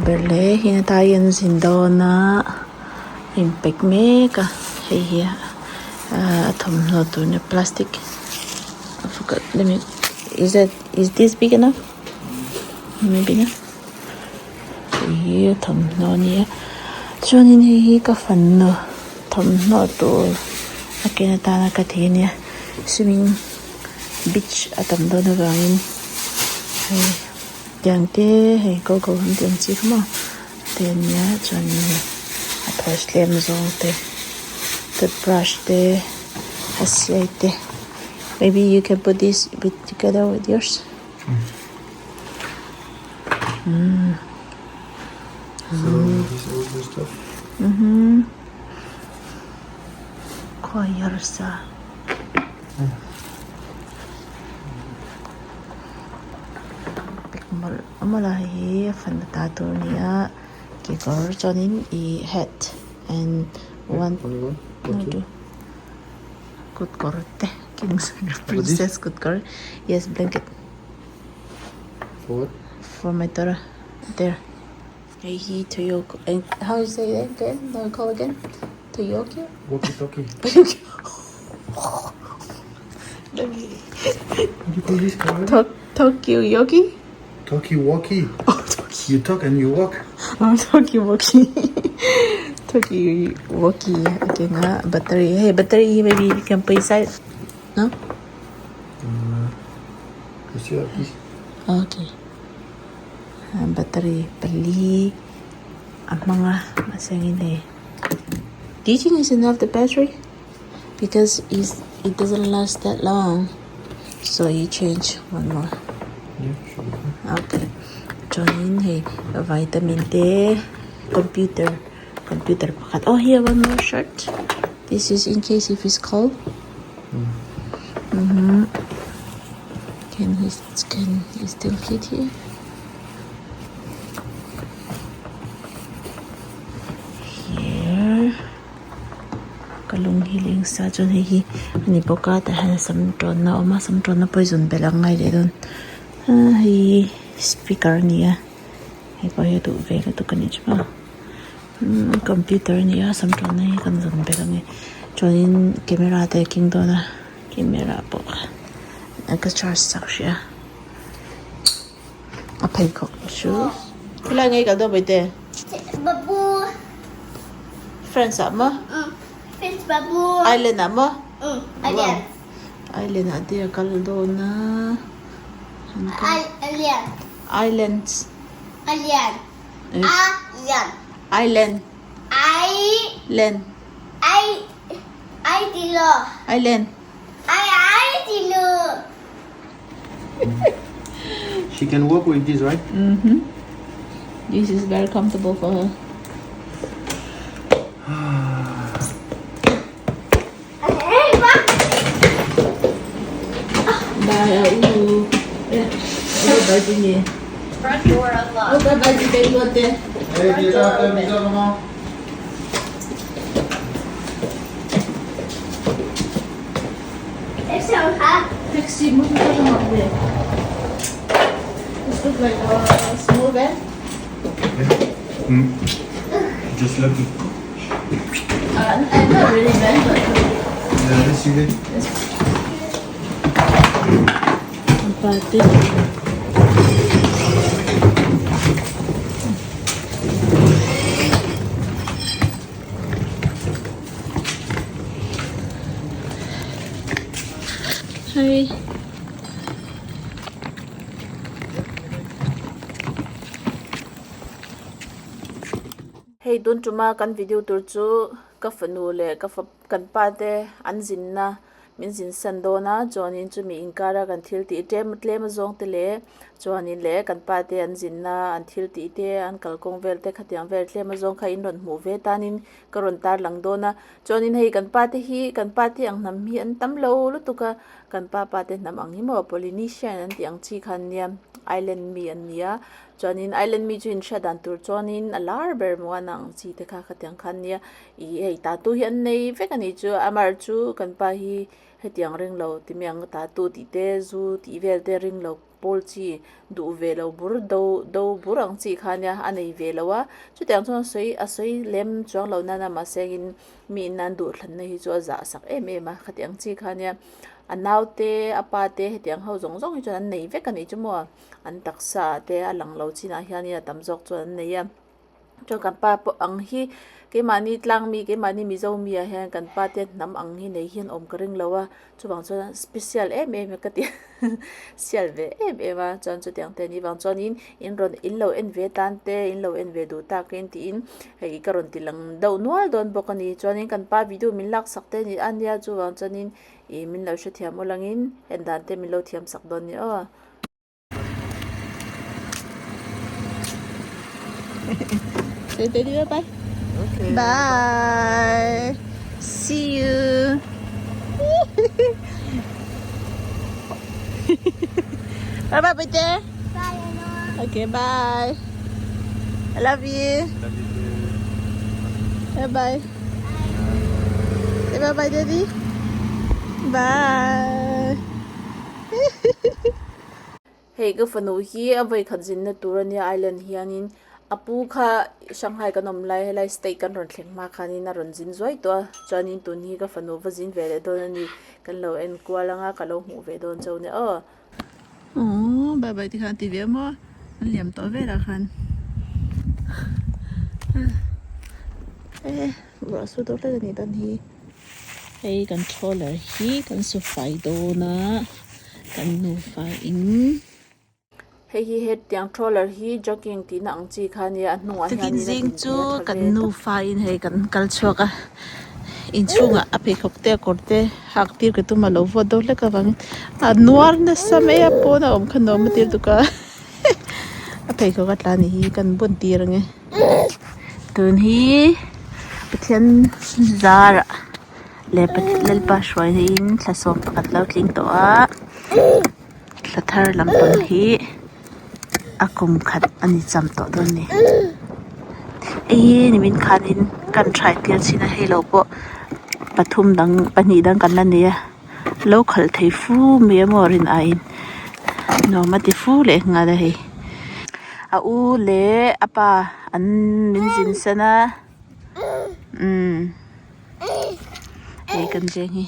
ber leh heng ata hi an zin dawn a a in pack mek a hei hi ahh a thawmhnaw tur nia plastic I forgot let me is that is this big enough maybe na hei hi a thawmhnaw a nia chuanin hei hi ka fanu thawmhnaw tur a ken atana ka ti a nia swimming beach a tam dawn avangin hei tiang te hei ko ko han tih ang chi kha maw te a nia chuanin hei a torch tlem zawng te toothbrush te a siai te maybe you can put this with together with yours. So this all the stuff. Mhm. Khawi harsa. Pek mawlh mawlh a hei hi a fan ta tur a ni a kekawr chuanin ih hat and one Only one or no two? two kut kawr te kings princess kut kawr yes blanket. For what? For my daughter there. Hei hi Toyoko how you say it again? No call again? Toyoko? Walkie talkie. Let me What do you call this car? Tok Tokyo Yogi? Talkie walkie. Oh, Tokyo. You talk and you walk. Oh, Tokyo walkie. Tokyo walkie. Okay nga battery. Hey, battery maybe you can put inside. No? You see like this. Okay. Battery pali a hmang a mahse engin hei do you think it's enough the battery because is it doesn't last that long so you change one more Yeah, should be fine. okay chuanin hei vitamin te computer computer pakhat oh here one more shirt this is in case if it's cold mhm can he can he still fit here here ka lung hi leng sa chuan hei hi a ni bawk a tah hian sam tawnna a awm a sam tawnna pawh hi zawn belh ang ngai leh dawn ah hei hi speaker a ni a hei pawh hi a duh ve lutuk a nih chu maw umm computer a ni a sam tawnna hi kan zawn belh ang e chuanin camera te a keng dawn a camera pawh ka charge sak hrih a. A pheikhawk chu khawilai nge i kal dawn Bawihte? Babu. France ah maw? France babu. Island ah maw? Island. Island ah te a kal dawn a. Island. Islands. Island. Island. Island. I. Land. I. I tilo. Island. I I tilo. She can walk with this, right? Mm-hmm. This is very comfortable for her. Bye, u. Yeah. Bye, Jimmy. Front door unlocked. Oh, bye, bye, Jimmy. Hey, bisous, bisous, maman. Taxi mo ito siya makbe. This look like a small van. Mm. Just lucky. Not really van, but Yeah, let's see it. Pati. Hi. Hei tun tuma kan video tur chu ka fanu leh ka fa kan pa te an zinna min zin san dawn a chuanin chumi inkara kan thil tih tlem tlem azawng te leh chuanin leh kan pa te an zinna an thil tih te an kalkawng vel te khatiang vel tlem azawng kha in rawn hmuh ve tanin ka rawn tar lang dawn a chuanin hei kan pa te hi kan pa te ang hnam hi an tam lo lutuk a kan pa pa te hnam ang hi maw Polynesian an tih ang chi kha an nia island mi an ni a chuanin island mi chu inhriat dan tur chuanin a lar ber muan ang chi te kha khatiang kha an nia Ih hei tatu hi an nei vek a nih chu amar chu kan pa hi hetiang ring lo ti mai ang tatu tih te zu tih vel te ring lo pawl chi duh ve lo bur do do bur ang chi kha nia a nei ve lo a chutiang chuan a sawi a sawi lem chuang lo nana mahse in mi in an duhthlanna hi chu a zah sak em em a khatiang chi kha nia a naute a pa te hetiang ho zawng zawng hi chuan an nei vek a nih chu maw an taksa te a lang lo chinah hianin a tam zawk chuan an nei a. Chuan kan pa pawh ang hi keimahni tlang mi keimahni mizo mi ah hian kan pa te hnam ang hi nei hian awm ka ring lo a chuvang chuan special em em ka ti sial ve em em a chuan chutiang te anih vang chuanin in rawn in lo en ve tan te in lo en ve duh takin tiin hei ka rawn ti lang deuh nual dawn bawk a ni chuanin kan pa video min laksak te a nia chuvang chuanin ih min lo hrethiam aw langin en dan te min lo thiam sak dawn a ni aw. Say daddy bye bye. Okay. Bye. See you. Bye bye, Peter. Bye, Noah. Okay, bye. I love you. Love you too. Bye bye. Say bye bye, Daddy. Bye. Hei ka fanu hi a vawikhat zinna tur ania island hianin a pu kha Shanghai kan awm lai helai state kan rawn thleng hma khanin a rawn zin zuai tawh a chuanin tun hi ka fanu va zin ve leh dawn a ni kan lo en kual anga ka lo hmuh ve dawn chauh a ni aw. Aww bye bye te khan a ti ve a maw an liam tawh velah khan e ruah su deuh hlek a nih dawn hi. Hei kan trawler hi kan su fai dawn a kan nufa in hei hi hetiang trawler hi jogging tihna ang chi kha ania a hnungah hian Tukin zing chu kan nufa in hei kan kal chhuak a inchhungah a pheikhawk te a kawr te hak tir ka tum a lo vawt deuh hlek avangin a nuar nasa mai a pawn a awm kha nuam a tir tuk a a pheikhawk a tla ni hi kan bun tir ang e. Tun hi Pathian zarah leh Lalpa hruaiin thla sawm pakhat lo tling tawh a thla thar lampang hi a kum khat a ni cham tawh dawn a ni hei nimin khanin kan hrai tir chin a hei lo pawh pathum dang pahnih dang kan la nei a lo khalh thei fu mai a maw rin aiin nuam a ti fu leh nghal a hei. A u leh a pa an min zin san a umm hei kan veng hi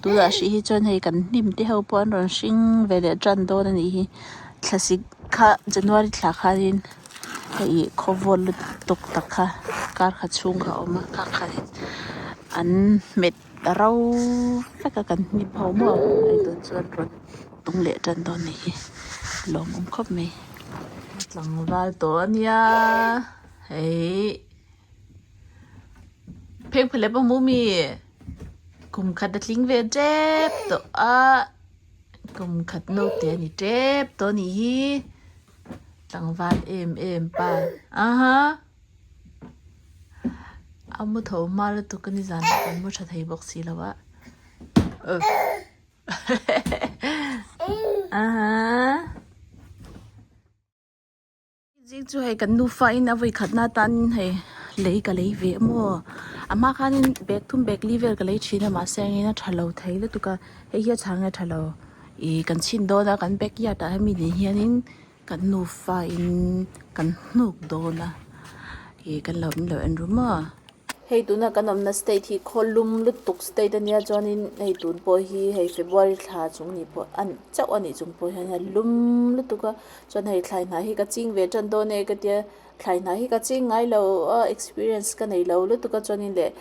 tunah hrih hi chuan hei kan hnim te ho pawh an rawn hring ve leh tan dawn a nih hi thlasik kha January thla khanin hei khawvawn lutuk tak kha kar khat chhung kha a awm a kha khanin an hmet ro vek a kan hnim ho maw hei tun chuan rawn tung leh tan dawn a nih hi lawmawm khawp mai tlangval tawh a nia hei phengphehlep a hmu mi kum khat a tling ve tep tawh a kum khat naute a ni tep tawh a nih hi tlangval em em pa aha. A mu tho hma lutuk a ni zan ah kan mu tha thei bawk si lo a aha zing chu hei kan nufa in a vawi khat na tan hei lei ka lei ve a maw a hma khanin bag thum bag li vel ka lei thin a mahse engin a tha lo thei lutuk a hei hi a chhang nge tha lo ih kan chhin dawn a kan backyard ah hemi ni hianin. Kan nufa in kan hnuk dawn a ih kan lo in lo en ru maw. Hei tuna kan awmna state hi khawlum lutuk state ania chuanin hei tun pawh hi hei February thla chung ni pawh a chauh a nih chung pawh hian a lum lutuk a chuan hei thlai hnah hi ka ching ve tan dawn e ka tia thlai hnah hi ka ching ngai lo a experience ka nei lo lutuk a chuanin leh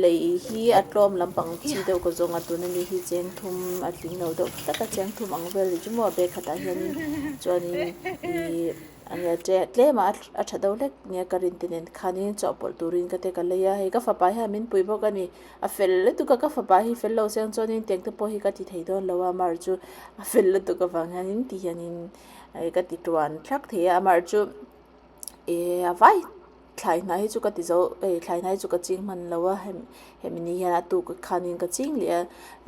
Lei hi a tlawm lampang chi deuh ka zawng a tuna mi hi cheng thum a tling lo deuh tak a cheng thum ang vel ni chu maw bag khatah hianin chuanin ihh ania tlem a a tha deuh hlek nia ka rin te nen khanin chawhpawlh turin ka te ka lei a hei ka fapa hian min pui bawk a ni a fel lutuk a ka fapa hi fel lo seng chuanin tiang te pawh hi ka ti thei dawn lo a mar chu a fel lutuk avang hianin ti hianin ka ti tuan thlak thei a amah chu ihh a vai. Thlai hnai hi chu ka ti zo ei thlai hnai chu ka ching hman lo a hemi ni hian a tuk khanin ka ching leh a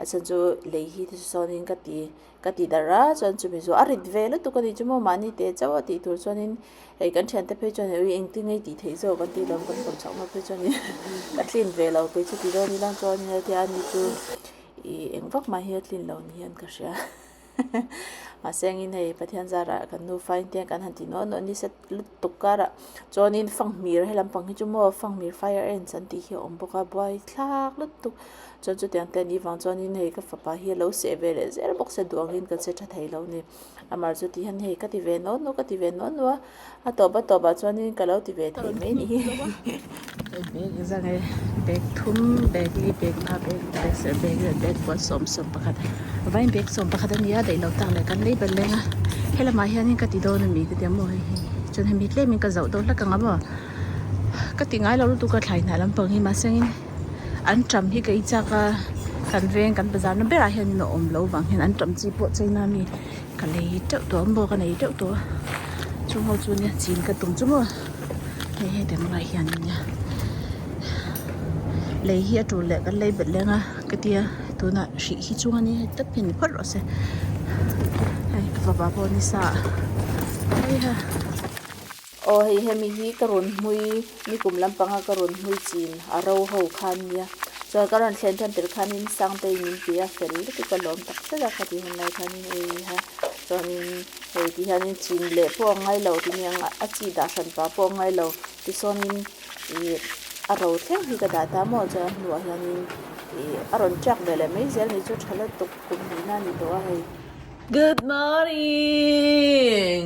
a chhan chu lei hi te sawnin ka ti ka ti darh a chuan chumi zawh a rit ve lutuk a ni chu maw mahni teh chauh a tih tur chuanin hei kan thiante phei chuan ui engtin nge i tih theih zawk an tih lawm kan kawm chhoh hma phei chuanin ka tlin ve lo kei chu ti dawn ila chuanin a tia ani chu ih eng vak mah hi a tlin lo ni hian ka hria. Mahse engin hei Pathian zarah kan nufa in te kan han ti nuah nuah nisa lutuk karah chuanin fanghmir he lampang hi chu maw fanghmir fire ants an tih hi a awm bawk a buai thlak lutuk chuan chutiang te anih vang chuanin hei ka fapa hi a lo seh ve leh zel bawk se duh angin kan che tha thei lo a ni amah chu ti hian hei ka ti ve nuah nuah ka ti ve nuah nuah a a tawp a tawpah chuanin ka lo ti ve thei mai a ni hi. Bag zan e bag thum bag li bag nga bag bag serh bag leh bag puan 11 vain bag 11 a ni a daih lo tak leh kan lei belh leng a helamah hianin ka ti dawn a mi ka ti a maw hei hi chuan hemi tlemin ka zoh dawn hlek ang a maw ka ti ngai lo lutuk a thlai hnah lampang hi mahse engin an ṭam hi ka inchak a kan veng kan bazar na berah hianin a awm lo vang hian an ṭam chi pawh china mi ka lei teuh tawh a maw ka nei teuh tawh a chung ho chu nia chin ka tum chu maw hei hetiang lai hian nia lei hi a tul leh kan lei belh leng a ka tia tunah hrih hi chuan in heti tak hian ni phawt rawh se hei ka fapa pawh ni sa heiha aw hei hemi hi ka rawn hmui nikum lampanga ka rawn hmui chin a ro ho khan nia chuan ka rawn thlen tan tel khanin Sangtei min ti a fel lutuk a lawm tak zet a khati hun lai khanin eiha chuanin hei ti hianin chin leh pawh a ngai lo ti nia a chi dah hran pah pawh a ngai lo tichuanin ih a ro thleng hi ka dah ta maw chuan a hnuah hianin ih a rawn tiak ve leh mai zel ni chu tha lutuk kum hnihna a ni tawh a hei. Good morning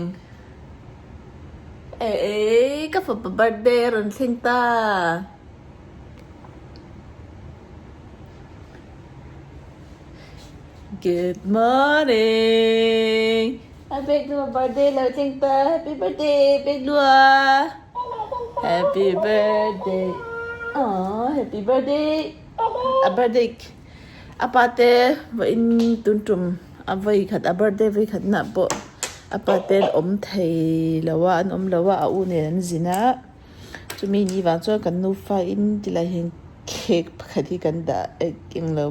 eh ka fapa birthday a rawn thleng ta. Good morning A bek lua birthday lo thleng ta happy birthday bek lua happy birthday aww happy birthday a birthday a pa te vawiin tun tum a vawi khat a birthday vawi khat nah pawh a pa te an awm thei lo a an awm lo a a u nen an zin a. Chumi ni vang chuan kan nufa in tilai hian cake pakhat hi kan dah eh englo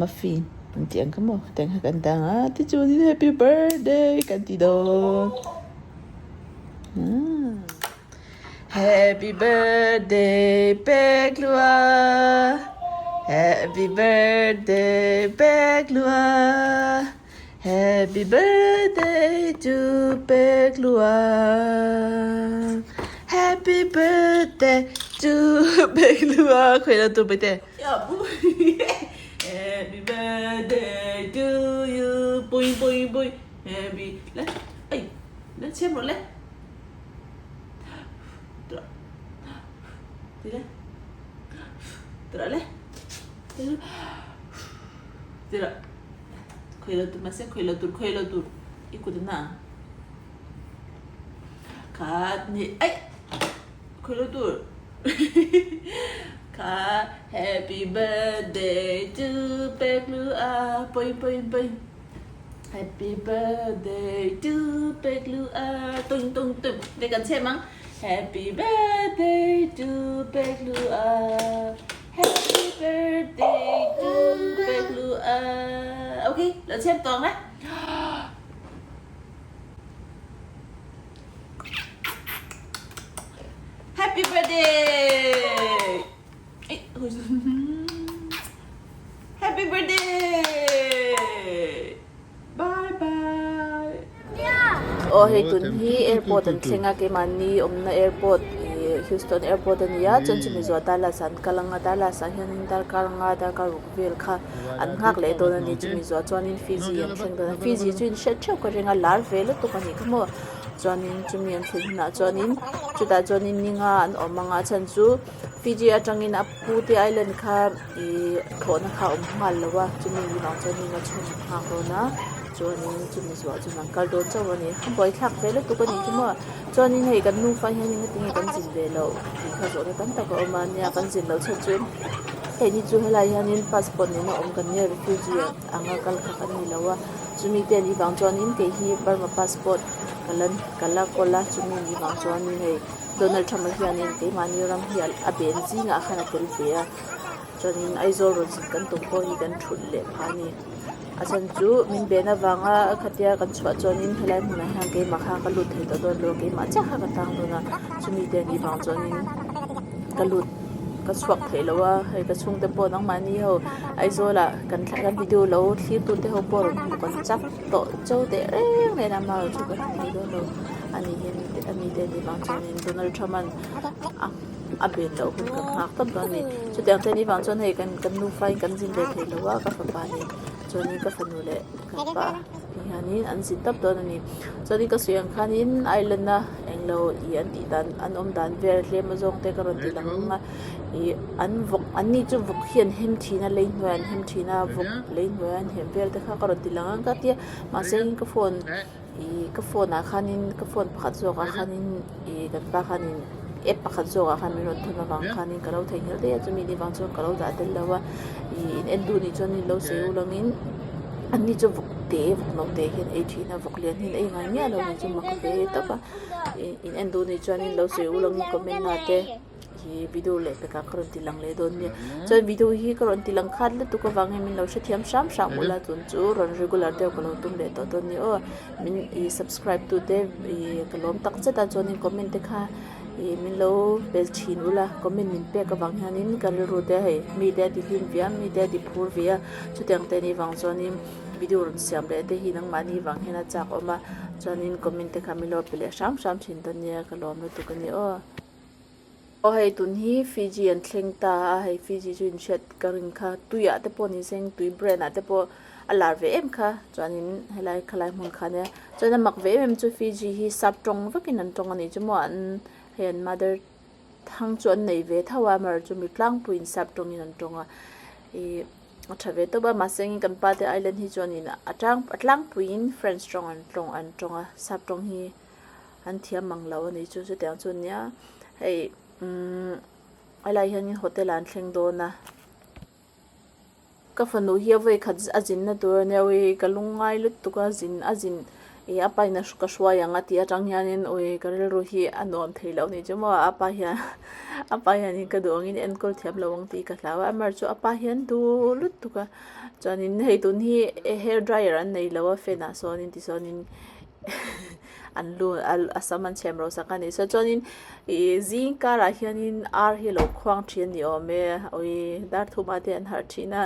muffin an tih ang kha maw tiang kha kan dah ang a tichuanin happy birthday kan ti dawn happy birthday Pekhlua happy birthday Pekhlua Happy birthday to Pekhlua Happy birthday to Pekhlua Khuai lo tu Pekte Happy birthday to you Pui pui pui Happy Le Ây Le xem rồi le Đi le Tự le Tự Khawi lo tur mahse khawi lo tur khawi lo tur i kut a na ang khat ni aih khawi lo tur kha happy birthday to Pekhlua pawi pawi pawi happy birthday to Pekhlua tung tung tung để kan chhem ang happy birthday to Pekhlua. Happy birthday to Pekhlua. Ok, lo chhem tawng a. Happy birthday. Happy birthday. Bye bye. Aw hei tun hi airport an thleng a keimahni awmna airport ih Houston airport a ni a chuan chumi zuah Dallas ah an kal ang a Dallas ah hianin darkar nga darkar ruk vel kha an nghak leh dawn a ni chumi zuah chuanin Fiji an thleng dawn a Fiji chu in hriat theuh ka ring a lar ve lutuk a nih kha maw chuanin chumi an thlen hunah chuanin chutah chuanin ni nga an awm ang a chhan chu Fiji atangin a pu te island kha ih thlawhna kha a awm nghal lo a chumi ni vang chuan ni nga chhung an nghak dawn a chuanin chumi zuah chuan an kal dawn chauh a ni a buaithlak ve lutuk a nih chu maw chuanin hei kan nufa hian engatinge kan zin ve loh tih kha zawhna tam tak a awm a nia kan zin loh chhan chu hei ni chu helai hianin passport nena awm kan nia refugee anga kal kha kan ni lo a chumi te anih vang chuanin kei hi Burma passport ka la ka la kawl a chumi anih vang chuanin hei. Donald Trump a hianin keimahni ram hi a ben zingah khan a tel ve a chuanin Aizawl rawn zin kan tum pawh hi kan thulh leh phah a ni a chhan chu min ben avanga khatia kan chhuah chuanin helai hmunah hian keimah kha ka lut thei tawh dawn lo keimah chiah kha ka tang dawn a chumi te anih vang chuanin ka lut. ka chhuak theih loh a hei ka chhungte pawh nangmahni ho Aizawl ah kan thla kan video lo thlir tu te ho pawh rawn hmuh kan chak tawh cho teh reng nen a amaherawhchu chu ka hmu thei dawn lo ani hian ani te anih vang chuanin Donald Trump an a a ben loh hun kan nghak tawp dawn a ni chutiang te anih vang chuan hei kan kan nufa in kan zin ve thei lo a ka fapa nen chuanin ka fanu leh ka pa hianin an zin tawp dawn a ni chuanin ka sawi ang khanin island a englo ih an tih dan an awm dan vel tlem a zawng te ka rawn ti lang ang a ih an vawk an ni chu vawk hi an hem thin a lei hnuaiah an hem thin a vawk lei hnuaia an hem vel te kha ka rawn ti lang ang ka tia mahse ka phone ih ka phone ah khanin ka phone pakhat zawk ah khanin ih kan pa khanin app pakhat zawk ah khan min rawn thawn avang khanin ka lo theihnghilh daih a chumi ni vang chuan ka lo dah tel lo a ih in en duh nih chuan in lo sawi ulh angin an ni chu vawk te vawk no te hian ei thin a vawk lian hian ei ngai miah lo ni chu mak ve tawp a ih in en duh nih chuan in lo sawi ulh angin comment ah te. Hi video leh pekah ka rawn ti lang leh dawn nia chuan video hi ka rawn ti lang khat lutuk avangin min lo hrethiam hram hram ula tun chu rawn regular deuh ka lo tum leh tawh dawn nia aw min ih subscribe tu te ih ka lawm tak zet a chuanin comment te kha ih min lo pe thin ula comment min pek avang hianin ka rilru te hei mi te a ti hlim ve a mi te a ti phur ve a chutiang te anih vang chuanin video rawn siam leh te hi nangmahni vang hian a chak awm a chuanin comment te kha min lo pe leh hram hram thin dawn nia ka lawm lutuk a ni aw. Aw hei tun hi Fiji an thleng ta a hei Fiji chu inhriat ka ring kha tuiah te pawh ni seng tui brand ah te pawh a lar ve em kha chuanin helai khalai hmun kha ania chuan a mak ve em em chu Fiji hi sap tawng vekin an tawng a nih chu maw an hei an mother thang chu an nei ve tho a amaherawhchu mi tlangpuiin sap tawngin an tawng a ih a tha ve tawp a mahse kan pa te island hi chuanin a tlang a tlangpuiin French tawng an tawng an tawng a sap tawng hi. An thiam mang lo a ni chu chutiang chu nia hei umm helai hianin hotel ah an thleng dawn a ka fanu hi a vawi khat a zinna tur a nia ui ka lungngai lutuk a zin a zin ih a pa in ka hruai ang a tih atang hianin ui ka rilru hi a nuam thei lo a ni chu maw a pa hian a pa hianin ka duh angin enkawl thiam lo ang tih ka hlau a amaherawhchu a pa hian duh lutuk a chuanin hei tun hi hair dryer an nei lo a fan ah sawnin tichuanin. an lu a sam an chhem ro sak a ni so chuanin ih zing karah hianin ar hi a lo khuang thin a ni awm e awii dar thuma te an harh thin a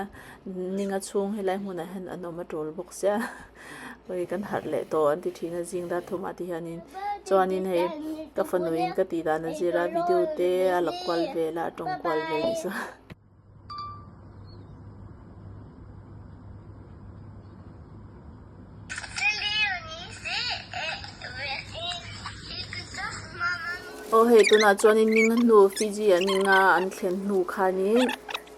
ninga chhung helai hmunah hian an awm a tul bawk sia awii kan harh leh tawh an ti thin a zing dar thuma te hianin chuanin hei ka fanu in ka tih dan a zir a video te a la kual vel a a tawng kual vel a ni so. Aw hei tunah chuanin ning hnu Fiji an ning a an thlen hnu khanin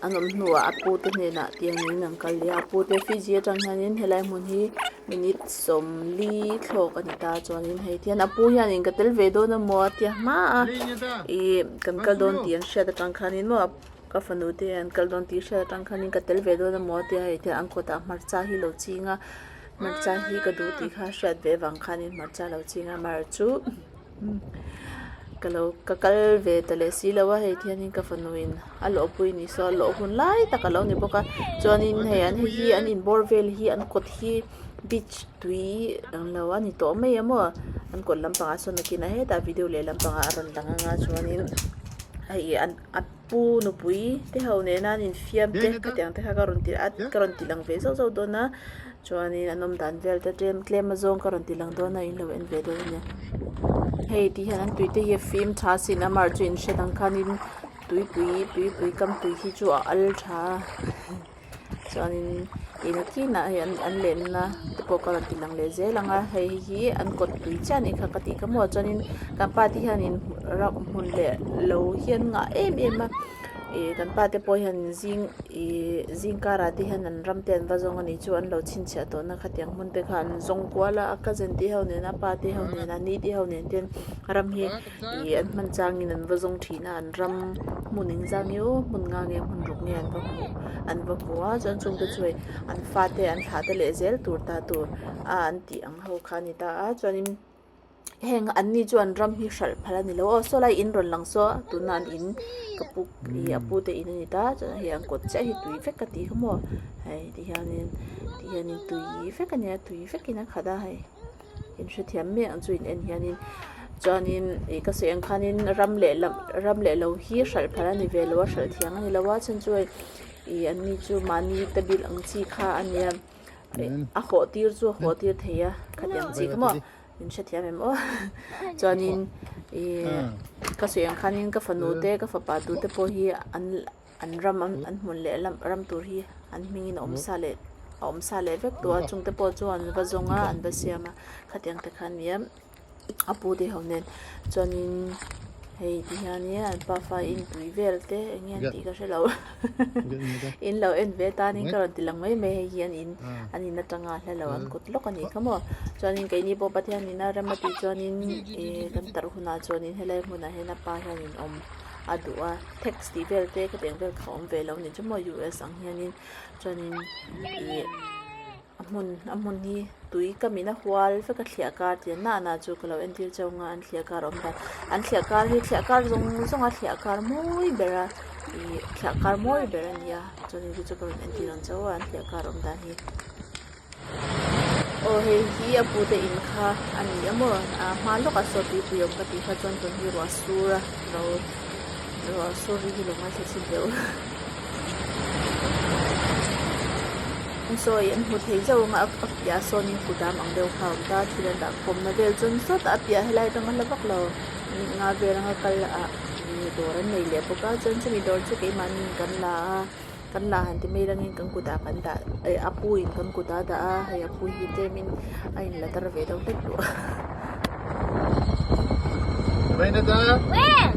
an awm hnuah a pute hnenah tiangin an kal leh a a pute Fiji atang hianin helai hmun hi minute sawmli thlawk a ni ta chuanin hei tihian a pu hianin ka tel ve dawn amaw a tia hma a ih kan kal dawn tih an hriat atang khanin maw. Ka fanu te an kal dawn tih hriat atang khanin ka tel ve dawn amaw tia hei hian an kawtah hmarcha hi lo ching a hmarcha hi ka duh tih kha hriat ve avang khanin hmarcha lo ching a mar chu ka lo ka kal ve ta leh si lo a hei hianin ka fanu in a lawhpui ni saw a lawh hun lai tak a lo ni bawk a chuanin hei an hei hi an inbawr vel hi an kawt hi beach tui ang lo a ni tawh mai a maw an kawt lampangah sawn nakinah hetah video leh lampangah a rawn lang anga chuanin hei an a. Pu nupui te ho nena an infiam te khatiang te kha ka rawn ti a ka rawn ti lang ve zauh zauh dawn a chuanin an awm dan vel te tlem tlem azawng ka rawn ti lang dawn a in lo en ve dawn ania hei ti hian an tui te hi a fim tha asin amah chu in hre dang khanin tuipui tuipui kam tui hi chu a al tha a. Chuanin ih nakinah hei an an lenna te pawh ka rawn ti lang leh zel ang a hei hi an kawt tui chiah anih kha ka tih kha maw chuanin kan pa te hianin ram hmun leh lo hian ngah em em a ih kan pa te pawh hian zing ih zing karah te hian an ram te an va zawng anih chu an lo chhinchhiah tawh na khatiang hmun te kha an zawng kual a a cousin te ho nen a pa te ho nen a ni te ho nen te ram hi ih an hman changin an va zawng thin a an ram hmun engzah nge aw hmun nga nge hmun ruk nge an va hmuh an va hmu a chuan chungte chu hei an fate an thlah te leh zel tur ta tur a an tih ang ho kha a ni ta a chuanin heng an ni chuan ram hi hralh phal a ni lo aw saw lai in rawn lang saw tuna an in ka pu ih a pu te in a ni ta chuan hei an kawt chiah hi tui vek ka tih kha maw hei ti hianin ti hianin tui vek a nia tui vekin a khat a hei. Inhrethiam miah ang chu in en hianin. Chuanin ih ka sawi ang khanin ram leh lam ram leh lo hi hralh phal a ni ve lo a hralh thiang a ni lo a chhan chu hei ih an ni chu mahni te bil ang chi kha a nia a hawh tir chu a hawh tir thei a khatiang chi kha maw in hrethiam em aw chuanin ih ka sawi ang khanin ka fanu te ka fapa tu te pawh hi an an ram an hmun leh lam ram tur hi an hmingin a awm sa leh a awm sa leh vek tawh a chung te pawh chu an va zawng a an va siam a khatiang te kha a ni a. A pu te ho nen chuanin hei ti hianin an pafa in tui vel te eng nge an tih ka hrelo in lo en ve tanin ka rawn ti lang mai mai hei hi an in an in atanga hla lo an kawt lawk a nih kha maw chuanin keini pawh Pathianin a rem a tih chuanin ih kan tarh hunah chuanin helai hmunah hian a pa hianin awm a duh a tax tih vel te khatiang vel kha awm ve lo a ni chu maw U_S ang hianin chuanin ih. A hmun a hmun hi tui ka min a hual vek a thliah kar tih na na chu ka lo entir cheu ang a an thliah kar awm dan an thliah kar hi thliah kar zawng zawng a thliah kar mawi ber a ih thliah kar mawi ber a ni a chuanin chu chu ka rawn entir ang chauh a an thliah kar awm dan hi aw hei hi a pu te in kha a ni a maw a hma lawkah saw tuipui awm ka tih kha chuan tun hi ruah sur a lo ruah sur ri hi lo ngaithla chhin teh u. Sawi an hmu thei zauh ang a a piah sawnin kudam ang deuh kha a awm ta thil an dah khawmna vel chuan sawtah a piah helai atanga hla vak lo nga vel anga kal ah ih dawr an nei leh bawk a chuan chumi dawr chu keimahni kan la a kan la han ti mai langin kan kutah kan dah eh a pu in kan kutah a dah a hei a pu hi tlemin a in la tar ve deuh hlek duh a.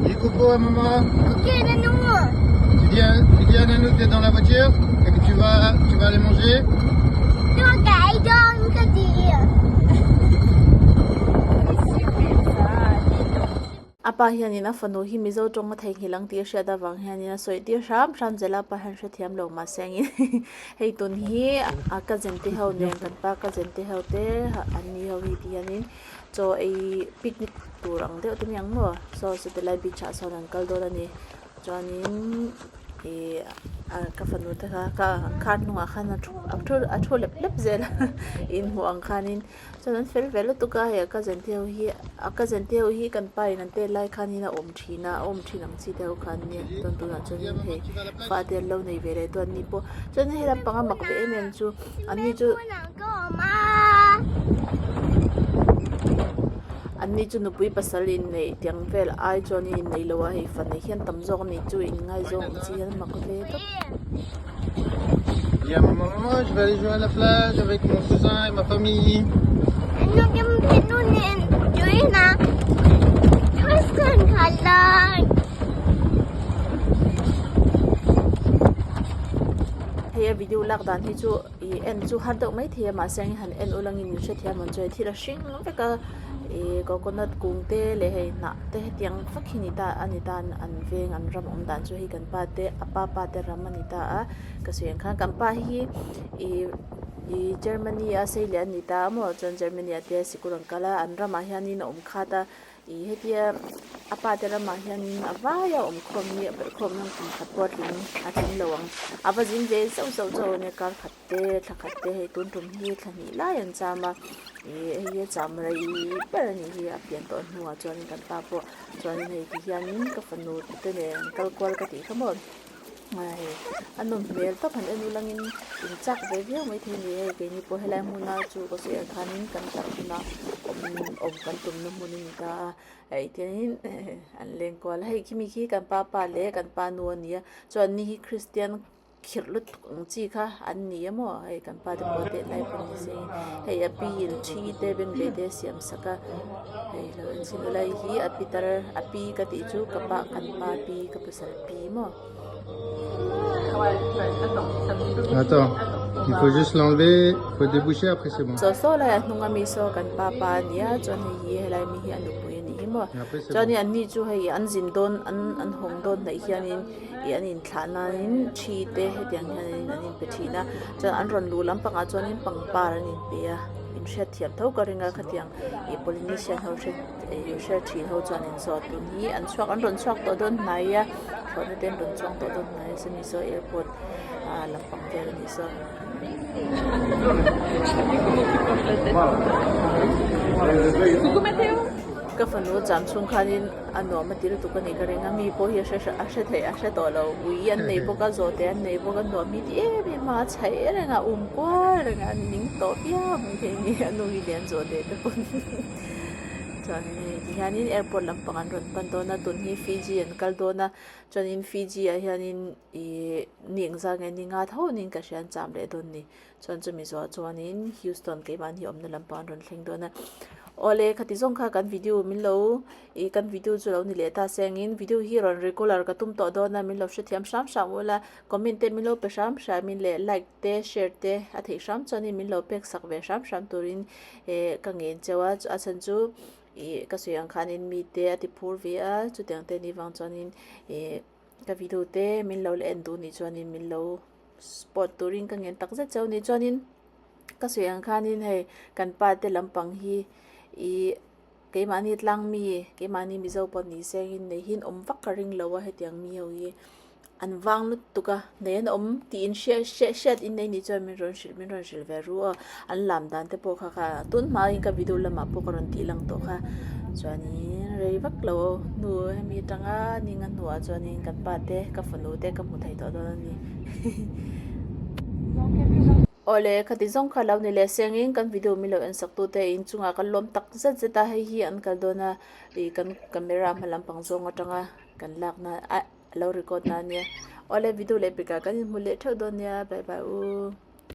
Dis coucou à maman. Ok, Nanou. Tu dis, à, tu dis à Nanou que tu es dans la voiture et que tu vas, tu vas aller manger. A pa hianin a fanu hi Mizo tawng a theihnghilh ang tih a hriat avang hianin a sawi tir hram hram zel a, a pa hian hrethiam lo mahse angin hei tun hi a cousin te ho nen kan pa cousin te ho te an ni ho hi ti hianin chaw ei picnic tur ang deuh te mi ang maw saw satellite beach ah sawn an kal dawn a ni chuanin ih a ka fanu te kha ka car hnungah khan a thu a thu a thu lep lep zel a inhmuh ang khanin chuan an fel ve lutuk a hei a cousin te ho hi a cousin te ho hi kan pa in an tel lai khanin a awm thin a a awm thin ang chi te ho kha an nia chuan tunah chuanin hei fate an lo nei ve leh tawh an ni pawh chuan hei lampang a mak ve em em chu an ni chu an ni chu nupui pasal inneih tiang vel ai chuan in inneih loh a hei fa nei hian tam zawk a ni chu inngaizawng ang chi hian a mak ve tawp. Dis à maman, maman, je vais aller jouer à la plage avec mon cousin et ma famille. Hei a video lak dan hi chu ih en chu har deuh mai thei a mahse ang han en ul angin min hrethiam ang chu hei thil a hring vek a ih coconut kung te leh hei hnah te hetiang vek hi ni ta a ni ta an veng an ram awm dan chu hei kan pa te a pa pa te ram a ni ta a ka sawi ang khan kan pa hi ih ih Germany a sei leh a ni ta a maw chuan Germany ah te sikul an kal a an ramah hianin a awm khat a. Ih hetia a pa te ramah hianin a vai a awm khawm hi a belh khawm hian kum khat pawh a tling a tling lo ang a va zin ve zauh zauh chauh a nia kar khat te thla khat te hei tun tum hi thla hnih lai an cham a ih hei hi a cham rei ber a nih hi a pian tawh hnuah chuanin kan pa pawh chuanin hei ti hianin ka fanu te nen an kal kual ka tih kha maw. Hei a nawm hmel tawp han en ulangin in chak ve viau maithei a ni hei keini pawh helai hmuna chu ka sawi ang khanin kan tarh huna awm awm kan tumna hmun a ni ta a hei tiangin an leng kual a hei khimi khi kan pa pa leh kan pa nu a ni a chuan ni hi kristian khirh lutuk ang chi kha an ni a maw hei kan pa te pawh tet lai pawh ni se hei a pi in thi te bengbeh te a siam sak a hei lo en chhin ula hei hi a pi tar a pi ka tih chu ka pa kan pa pi ka pasal pi maw. Attends, il faut juste l'enlever, il faut déboucher après c'est bon. Saw saw lai a hnung ami saw kan pa pa a nia chuan hei hi helai mi hi a nupui a nih hi maw chuan an ni chu hei an zin dawn an an hawng dawn hnaih hianin ih an inthlah nanin thi te hetiang hianin an inpe thin a chuan an rawn luh lampangah chuanin pangpar an inpe a inhriat thiam tho ka ring a khatiang ih polynesian ho hre ih hre thin ho chuan in zawh tun hi an chhuak an rawn chhuak tawh dawn hnai a thlawhna te an rawn chuang tawh dawn hnai a chumi saw airport ah lampang vel a nih saw. Ka fanu cham chhung khanin a nuam a ti lutuk a nih ka ring a, mi pawh hi a hre a hre theih a hre tawh lo, ui an nei bawk a, zawhte an nei bawk a, nuam hi ti em em a, a chhaih reng a, um kual reng a, an ning tawh viau mai thei a ni, a nu hi lian zawhte te pawn chuanin hei tihianin airport lampang an rawn pan dawn a, tun hi Fiji an kal dawn a, chuanin Fiji ah hianin ihh ni engzah nge ni nga tho niin ka hria an cham leh dawn a ni. Chuan chumi zawhah chuanin Houston keimahni awmna lampang an rawn thleng dawn a. Awle khati zawng kha kan video min lo ih kan video chu lo ni leh ta se angin video hi rawn regular ka tum tawh dawn a min lo hrethiam hram hram ula comment te min lo pe hram hram in leh like te share te a theih hram chuanin min lo pek sak ve hram hram turin eh ka ngen cheu a a chhan chu ih ka sawi ang khanin mite a ti phur ve a chutiang te ni vang chuanin ih ka video te min lo la en duh nih chuanin min lo. Sport turin ka ngen tak zet chauh a ni chuanin ka sawi ang khanin hei kan pa te lampang hi ihh keimahni tlang mi keimahni mizo pawh ni se hi nei hi an awm vak ka ring lo a hetiang mi ho hi an vang lutuk a nei an awm tih in hriat hriat in nei nih chuan min rawn hrilh min rawn hrilh ve ru a an lam dan te pawh kha kha tun hmain ka video lamah pawh ka rawn tih lang tawh kha chuanin rei vak lo hnu hemi atanga ninga hnuah chuanin kan pa te ka fanu te ka hmu thei tawh dawn a ni awle khati zawng kha lo ni leh sengin kan video min lo en sak tu te inchungah kan lawm tak zet zet a hei hi an kal dawn a ih kan camera hma lampang zawng atanga kan lakna ah lo record na ania awle video leh pekah kan inhmu leh theuh dawn nia bye bye u.